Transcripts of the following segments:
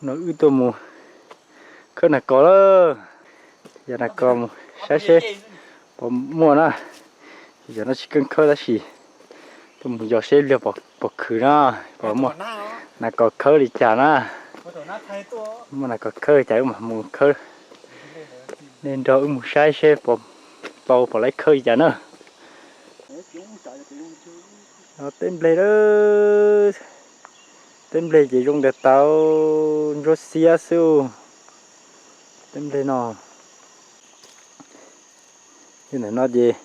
No wb tuaj mus khawb nas kos lawm. Yog nas kos mus saib seb puas muaj na. Yog no tsis keeb khawb tab sis tuaj mus yos seb liag pom khwv na, pom muaj nas kos khawb li cas na. Muaj nas kos khawb li cas wb mam mus khawb. Nej nrog wb mus saib seb puas tau, puas laib khawb li cas na. Teb npleg, teb npleg ces zoo tas tau, ntsuab xiab xwb. Teb npleg no, ntawm no ces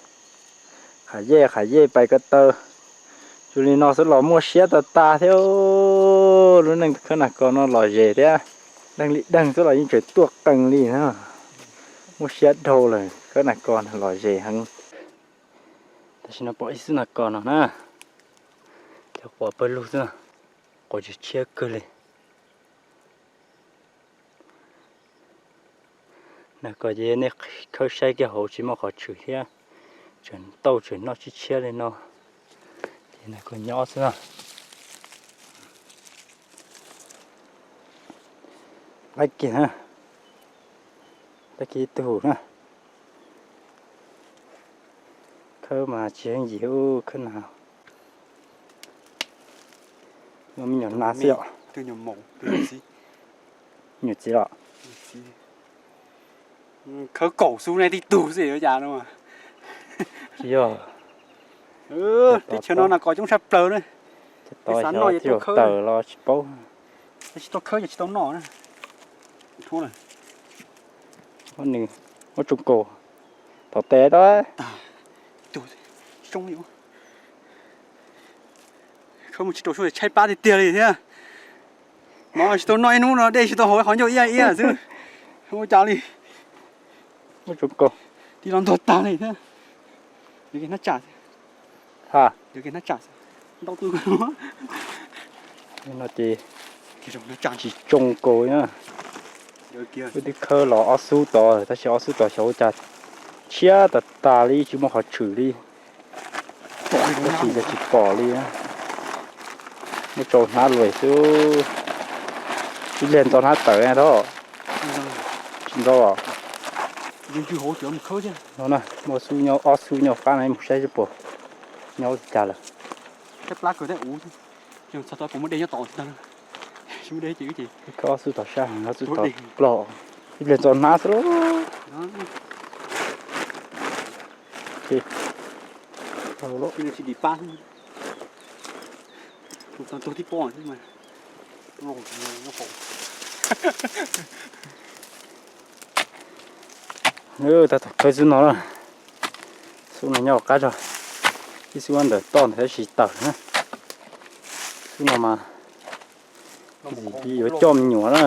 qhav yej qhav yej pais ko taw, zoo li no xwb los muaj siab tas tas thiab. Lub neej khawb nas kos no lom zem thiab, deeg li deeg xwb los yeej tseem tuaj qees li na. Muaj siab dhau lawm, khawb nas kos lom zem heev. Tam sim no pom ib xub nas kos no na, cov quav pawg lug xwb, quav tshiab tshiab kawg li. Nas kos ces nej khawb saib kiag hauv tsis muaj qhov tshwm thiab, tseem tauj tseem noj tshiab tshiab li no, ces nas kos nyob xwb na. Laib kiag na, laib kiag ib tug na. Khawb mas tsis yeej yim, khawb nas, me nyuam nas xwb yom. Nyuam txiv los? Khawb kaum xub nej tib tug xwb ua cas no. Tsis yog, teb chaws no nas kos coob tshaj plaws na. Xav noj ces tuaj khawb, tsis tau khawb ces tsis tau noj na. Nws muab tsoom kaus tom tes tau. Khawb mus tsis tau suab tshaib plab tiag tiag li thiab. Mov tsis tau noj ib hnub no, dej tsis tau haus, qhov ncauj iab iab xwb. Ua cas li. Muab tsoom kaus, tij los ntog tag li thiab. Hnab tsam, hnab tsam, ntau tu. No ces tsis tsoo kaus na. Wb twb khawb los ob xub tod tab sis ob xub tod xyov ua cas tshiab tas tas li, tsis muaj qhov tshwm li. Tab sis yog tsis pom li, muab tsau hnab luas xwb. Ib pliag ntxo hnab tawm os. Tsis ntxo os. No na, muaj xub nyob, ob xub nyob qab no, mus saib seb puas nyob li cas lawm. Khawb ob xub tom sab, ob xub tom ploj, ib pliag ntxo hnab xwb lauj. Tab tom khawb xub no na, xub no nyob qab zog, ib xub ntawm toj ntawd tab sis tawm na. Xub no mas ntxim li yuav coj me nyuam na,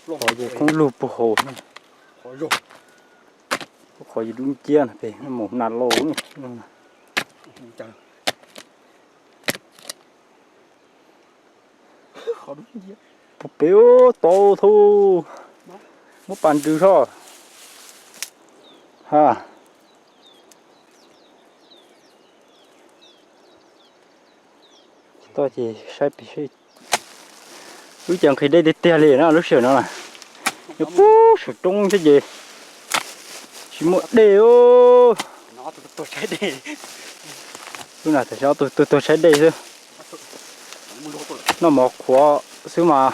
qhov ces khoob lug puag hauv na. Qhov yus dub nciab no pem mus nas lauj. Puag pem tau thaum muab pas nrws soj ha. Tsis tau ces saib pem seb. Lub caij nqhis dej tiag tiag li na lub sij hawm no na. Nyob puag saum roob thiab ces tsis muaj dej. Lub no tam sim ob tug tuag tuag tshaib dej xwb. Noj mov qhuav xwb mas,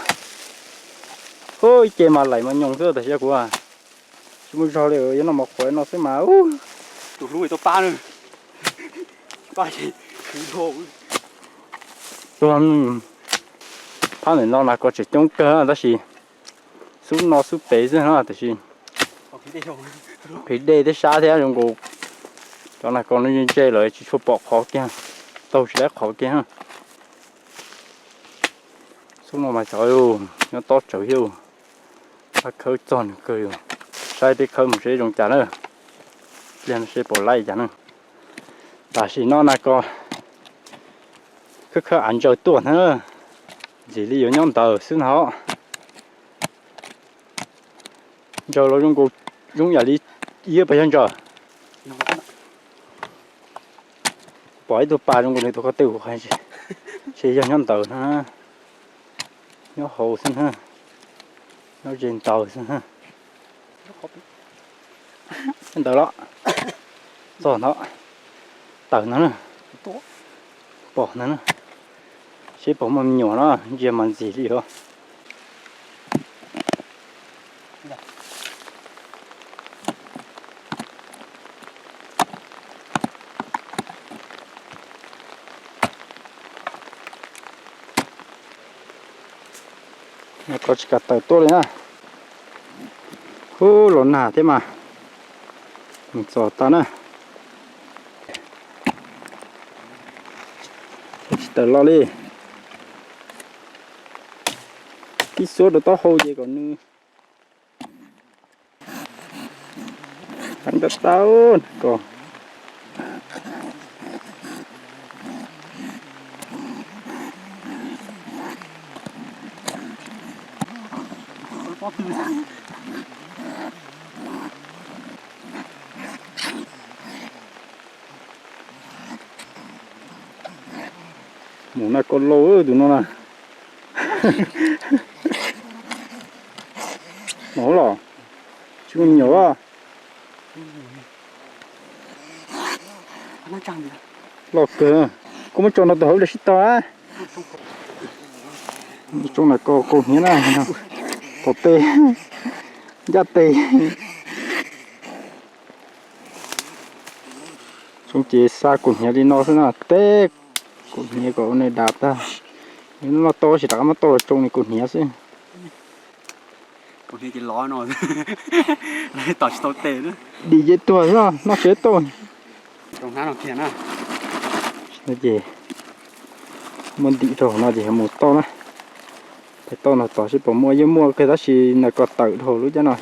ib ce mas laim mas nyoos xwb tam sim kuv tsis muaj zog li, yuav noj mov qhuav no xwb mas. Tus hlub tau pab na. Phab ntawm no nas kos tseem coob kawg tab sis xub no xub pem xwb na tab sis nqhis dej thiab sab thiab zoo nkaus cov nas kos no ntse ntse lawm tsis tshua pom qhov kiag, taug tsis laib qhov kiag. Xub no mas cov nyob tob tsawv thiab, khawb txog nws kawg yus, saib peb khawb mus seb zoo cas na, pliag no seb puas laib cas na. Tam sim no nas kos khawb khawb av ntsaws tuaj na, ntxim li yuav nyob ntawd xwb na. Ntsaws los zoo nkaus, zoo yam li iab pas yog ntsaws. Pom ib tug pas zoo nkaus nws tus ko tw, ces yog nyob ntawd na. Nyob hauv xwb na, nyob ze ntaus xwb na. Ntawd los txog ntawd, tawm ntawd na, pom ntawd na. Seb puas muaj me nyuam na, ntsia mas ntxim li os. Ko tsis kam tawm tuaj li na. Hub, los nag thiab mas. Mus txog tag na. Tsis tawm los li. Tib xuab rau taub hau ces kom nws heev tau tau ko. Mus na, koj lauj, tus no na. Hnov los? Tsis muaj me nyuam los? Loj kawg. Koj muab tso no tus hauv ua sib tau na. Tsoo na, kaus hniav na. Pom tes, ncaj tes. Tsoo ces xa kaus hniav li no xwb na, teb kaus hniav kom ua nws dav tag. Noj tau ces rov qab muab tauj los tsoo nws kaus hniav xwb. Dim ces tuag xwb, noj tsis tau. Ces muaj ntim rau no ces mus tauj na. Pais tauj no tod seb puas muaj, yeej muaj kawg tab sis nas kos tawm dhau lub caj no.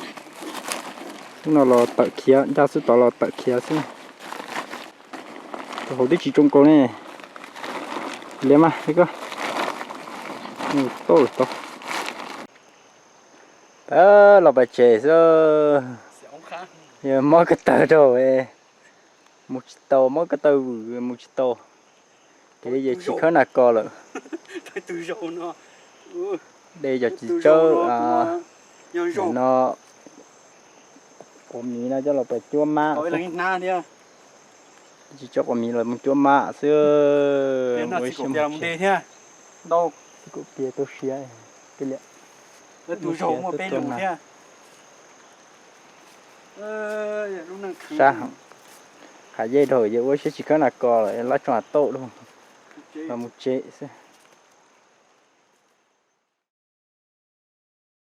Lub no los tawm khiav, ncaj xwb tod los tawm khiav xwb. Rau hauv twb tsis tsoo kaus ne. Liam mas, koj tauj lawm tod. Pab los pais tsev xwb. Yog mob ko taw rau, mus tsis tau, mob ko taw vwm mus tsis tau. Ces yog tsis khawb nas kos lawm. De cov txiv tsawb no, quav miv no coj los pais cuab mab. Tsis tso quav miv los mus cuab mab xwb. Ua ib siab mus tsev. Kuv piav tu siab. Sab heev. Qhav yej dhau, yog ua siab tsis khawb nas kos lawm, lab tsoo tauj dhau los mus tsev xwb.